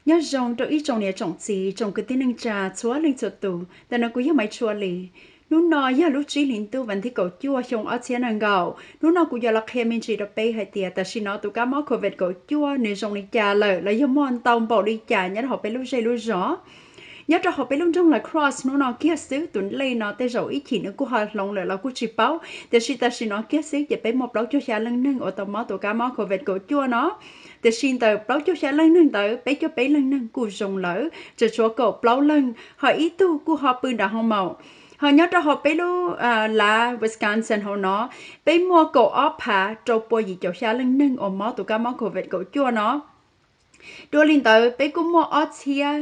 Nyob zoo rau ib tsoom niam tsoom txiv, tsoom kwv tij neej tsa txhua leej txhua tus. Ntawm no kuv yog Maiv Tshua Lis. Hnub no yog lub tsib hlis ntuj vas thib kaum cuaj xyoo ob txhiab nees nkaum. Hnub no kuv yuav los qhia me ntsis rau peb hais tias tam sim no tus kab mob covid kaum cuaj nws zoo li cas lawm los yog muaj ntau npaum li cas nyob rau hauv peb lub zej lub zos. Nyob rau hauv peb lub nroog La Crosse hnub no kiag xwb tus lej no tej zaum ib chim nws kuj ho hloov lawm los kuj tsis paub, tiam sis tam sim no kiag xwb ces peb muaj plaub caug xya leej neeg uas tau mob tus kab mob covid kaum cuaj no. Tiam sis ntawm plaub caug xya leej neeg ntawd peb caug peb leej neeg kuj zoo lawm, tseem tshuav kaum plaub leeg, ho ib tug kuj ho pw nram hoo maum. Ho nyob rau hauv peb lub lav Wisconsin hauv no, peb muaj kaum ob phav rau pua yim caum xya leej neeg uas mob tus kab mob covid kaum cuaj no. Dua li ntawd peb kuj muaj ob txhiab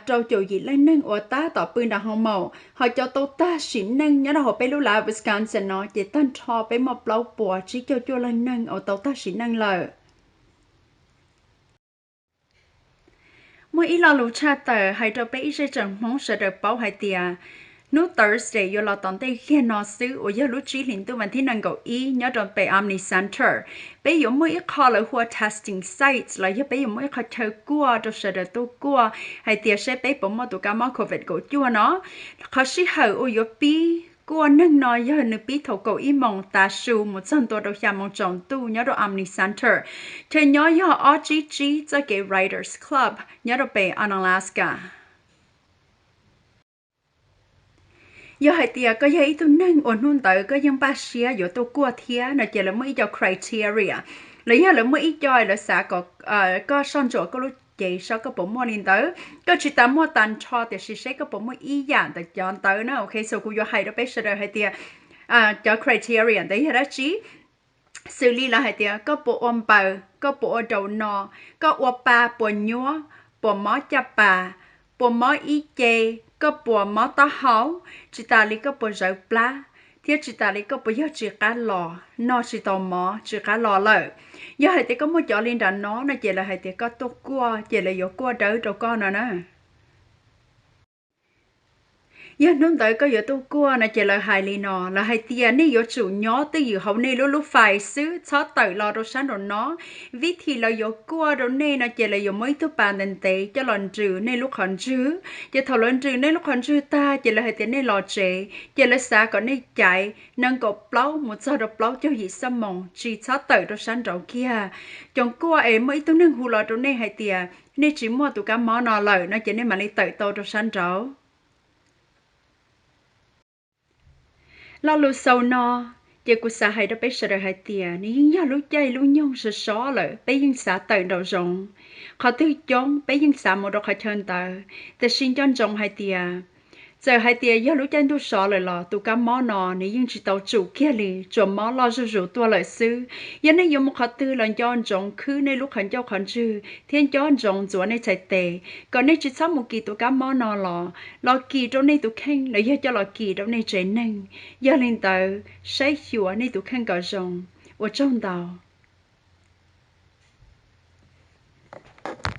rau caum yim leej neeg uas tab tom pw nram hoo maum, ho cov tau tag sim neej nyob rau hauv peb lub lav Wisconsin no ces tag nrho peb muaj plaub puas tsib caug cuaj leej neeg uas tau tag sim neej lawm. Muaj ib lo lus tshaj tawm hais rau peb ib zej tsoom Hmoob sawv daws paub hais tias hnub Thursday yuav los tom ntej kiag no xwb uas yog lub tsib hlis ntuj vas thib nees nkaum ib nyob rau pem Omni Center, peb yuav muaj ib qho lawv hu ua testing sites los yog peb yuav muaj ib qho chaw kuaj rau sawv daws tuaj kuaj hais tias saib peb puas muaj tus kab mob covid kaum cuaj no. Qhov sij hawm uas yuav pib kuaj neeg no yog nws pib thaum kaum ib moos tav su mus txog ntua rau xya moos tsaus ntuj nyob rau Omni Center. Chaw nyob yog ob tsib tsib txoj kev Writers Club nyob rau pem Onalaska. Yog hais tias koj yog ib tug neeg uas hnub ntawd koj yeej npaj siab yuav tuaj kuaj thiab no ces lawv muaj ib co criteria, los yog lawv muaj ib co lawv xav kom koj soj ntsuam koj lub cev saib koj puas muaj li ntawd. Koj tsis tas muaj tag nrho tiam sis seb koj puas muaj ib yam ntawm cov ntawd na. Ok, so kuv yuav hais rau peb sawv daws hais tias cov criteria ntawd yog dab tsi. Xws li lawv hais tias koj puas ua npaws, koj puas ua daus no, koj ua pa puas nyuab, puas mob caj pas, puas mob ib ce, koj puas mob taub hau, tsis tas li koj puas zawv plab, thiab tsis tas li koj puas yog tsis qab los, noj tsis tau mov tsis qab los lawm. Yog hais tias koj muaj cov li nram no no ces lawv hais tias koj tuaj kuaj ces lawv yuav kuaj dawb rau koj no na. Yog hnub ntawd koj yuav tuaj kuaj no ces lawv hais li no, lawv hais tias nej yuav tsum nyob twj ywm hauv nej lub lub fais xwb, txhob tawm los rau sab nraum no. Vib thim lawv yuav kuaj rau nej no ces lawv yuav muab ib tug pas ntev ntev coj los nrws nej lub qhov ntswg. Ces thaum lawv nrws nej lub qhov ntswg tag ces lawv hais tias nej los tsev, ces lawv xav kom nej caiv nees nkaum plaub mus txog rau plaub caug yim xuab moos tsis txhob tawm rau sab nraud kiag. Coom kuaj es muaj ib tug neeg hu los rau nej hais tias nej tsis muaj tus kab mob no lawm no ces nej mam li tawm tau rau sab nraud. Lo lus xaus no, ces kuv xav hais rau peb sawv daws hais tias nws yeej yog lub caij lub nyoog sov sov lawm, peb yeej xav tawm nraum zoov. Qhov twg coob peb yeej xav mus rau qhov chaw ntawd, tiam sis nco ntsoov hais tias txawm hais tias yog lub caij ntuj sov lawm los tus kab mob no nws yeej tsis tau tsum kiag li, tsuas mob loj zuj zus tuaj lawm xwb. Yog nej yuav mus qhov twg los nco ntsoov khwb nej lub qhov ncauj qhov ntswg thiab nco ntsoov ntxuav nej txhais tes kom nej tsis txhob mus kis tus kab mob no los, los kis rau nej tus kheej los yog coj los kis rau nej tsev neeg. Yog li ntawd saib xyuas nej tus kheej kom zoo. Ua tsaug ntau.